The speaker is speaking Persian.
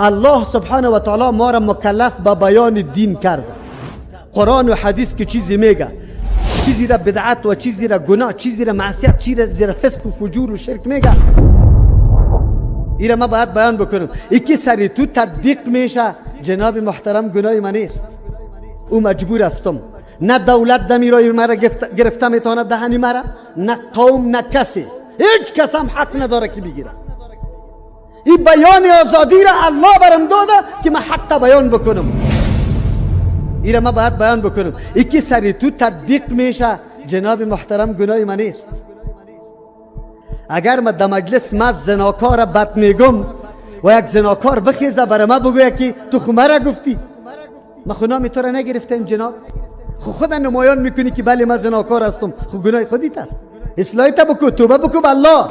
الله سبحانه و تعالی ما را مکلف به بیان دین کرده. قرآن و حدیث که چیزی میگه، چیزی را بدعت و چیزی را گناه، چیزی را معصیت، چیزی را فسق و فجور و شرک میگه، ایره ما باید بیان بکنم. یکی سری تو تطبیق میشه، جناب محترم گناه من نیست، او مجبور هستم. نه دولت دمیرای مرا گرفته میتواند دهنی مرا، نه قوم، نه کسی، هیچ کس هم حق نداره که بگیره. این بیان آزادی را الله برم داده که من حق بیان بکنم. ایره ما باید بیان بکنم. یکی سری تو تطبیق میشه، جناب محترم گناه من نیست. اگر ما در مجلس ما زناکار بد میگم و یک زناکار بخیزه برای ما بگویه که تو خو مرا گفتی، ما خو نام تو را نگرفتیم جناب، خو خود نمایان میکنی که بله من زناکار هستم، خو گناه خودیت است. اصلاح تا بکو، توبه بکو به الله.